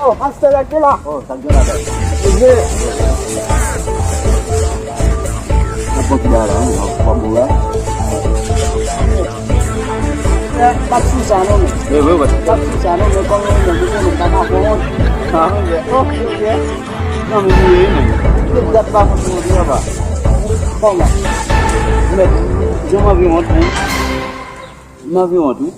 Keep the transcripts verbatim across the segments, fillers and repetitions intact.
Oh, pastè, sa k gen la? Oh, sa k gen la, bèl. Mezye. Nan pòt la, la, wi, nan pòt la. Eh, pa t sou sa, non, men. Wi, wi, wi. Pa t sou sa, non, men kòm yon nèg, ou konnen, pa ka fè wont. Ah, ok, ok. Non, men, wi, men. Tout dat pa konn wont, wi, papa. Bon, la. Mèt, jan m anvi wont, men. M anvi wont, wi.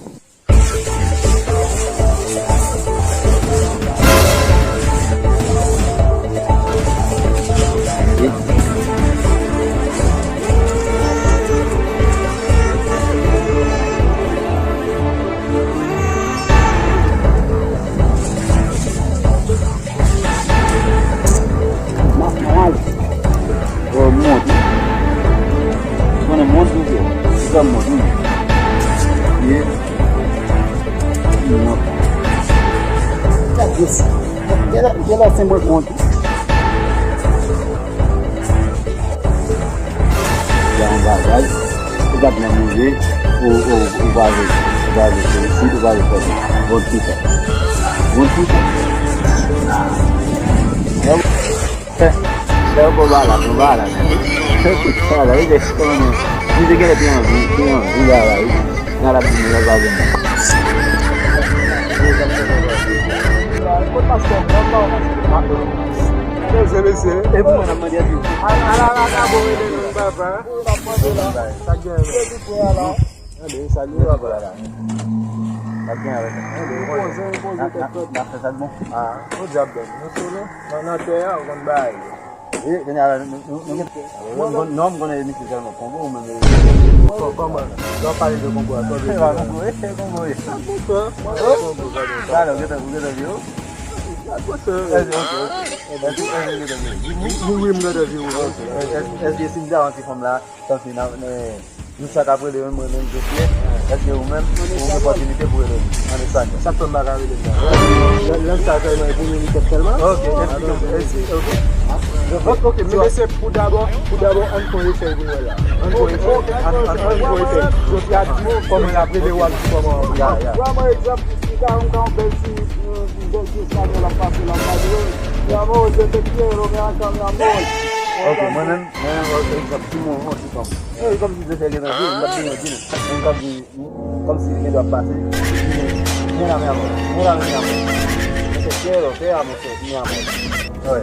M ap mal. Oh, m wont wi. Ou konnen m wont wi, frè. Se sa m wont wi. Ye. M wont. Gade sa. Gen lè, gen lè se mwen k wont wi. Gen yon bagay, ou pa t nan manje, ou, ou, ou pa vle, ou pa vle fè isit, ou pa vle fè sa. Bon, ti sa. Bon, ti sa. Lè w, lè w bon bagay la, bon bagay la. Fè tout sa la, li te konnen. Li te genlè te anvi, te anvi bagay. Nan l ap di nou, l ap ba nou. Kot pastè? Mesye, mesye. E pou mwen, n ap mande a Dye. Ala, ala, ala, bon, rele nou, papa. Sa k gen la? Gade, sa k gen, papa. Sa k gen avèk nou? Poze, poze tèt. N ap fè sa k bon. Ah, nou djab bèl. Nou sou nou. Nan, nan tè a, ou konn bagay. E, kounye a la, nou, nou, nou gen, non, m konnen misye sèlman Kongo, ou menm, e, kò-, kòman? Lè w pale de Kongo a, sa w vle di? Se pa Kongo, e, se Kongo, e. Sa kontan, mwen kontan Kongo, sa kontan. Talè, ou gentan, ou gentan vye, o? Sa kontan. Èske, ok, ok. Èske, èske ou gentan vye? Wi, wi, m gentan vye, wi. Ok. Èske, èske si m te avan ti fanm la, tankou nan, nan, nou sa k ap rele menm, mwen menm, Josye, èske ou menm, ou gen opòtinite pou rele m an espanyòl? Sa k fè m pa ka rele m nan? Lang, lang sa sèlman e pou militè sèlman? Ok, esplike m, esplike, ok. Ok, ok, men mesye, pou dabò, pou dabò, ann fè yon esèy pou nou wè la. Ann fè yon esèy, ann, ann, ann fè yon esèy. Josye a di nou kòman l ap rele w a, kòman. Ya, ya. Pran mwen egzanp, si ta yon, ta yon bèl ti, yon bèl ti espanyòl ap pase la, m pa di, "Mi amor, yo te quiero, ven acá, mi amor." Ok, mwen menm, mwen menm, egzanp, si mwen, mwen, si fanm. E, kòm si se fè gen nan vi, m t ap di, di, m t ap di, kòm si gen dwa pase, di, "Ven la, mi amor, ven la, mi amor." Te quiero, te amo, te, mi amor. Wi.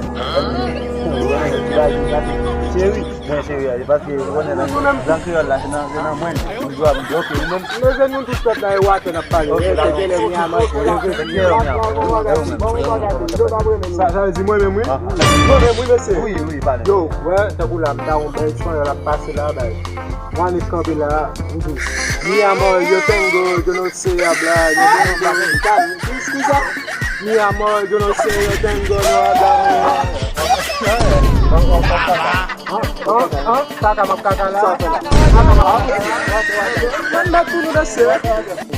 Cheri, men cheri a, se paske ou konnen nan, nan kreyòl la, se nan, se nan mwen, m di, m di, ok, ou menm. Leve nou tout pèp la, e watè n ap pale. Ok, dakò. Te quiero, mi amor, te quiero, mi amor. Sa, sa vle di mwen menm, wi. Ah. Mwen menm, wi, mesye. Wi, wi, pale. Yo, wè, tankou la, m ta yon bèl espanyòl ap pase la, bay. Mwen annik kanpe la, m di, "Mi amor, yo tengo, yo no sé hablar, yo no sé hablar." Ki, ki sa? "Mi amor, yo no sé, yo tengo, no hablar." An, an, an, kaka m ap kaka la. Mwen mèt pou nou mesye.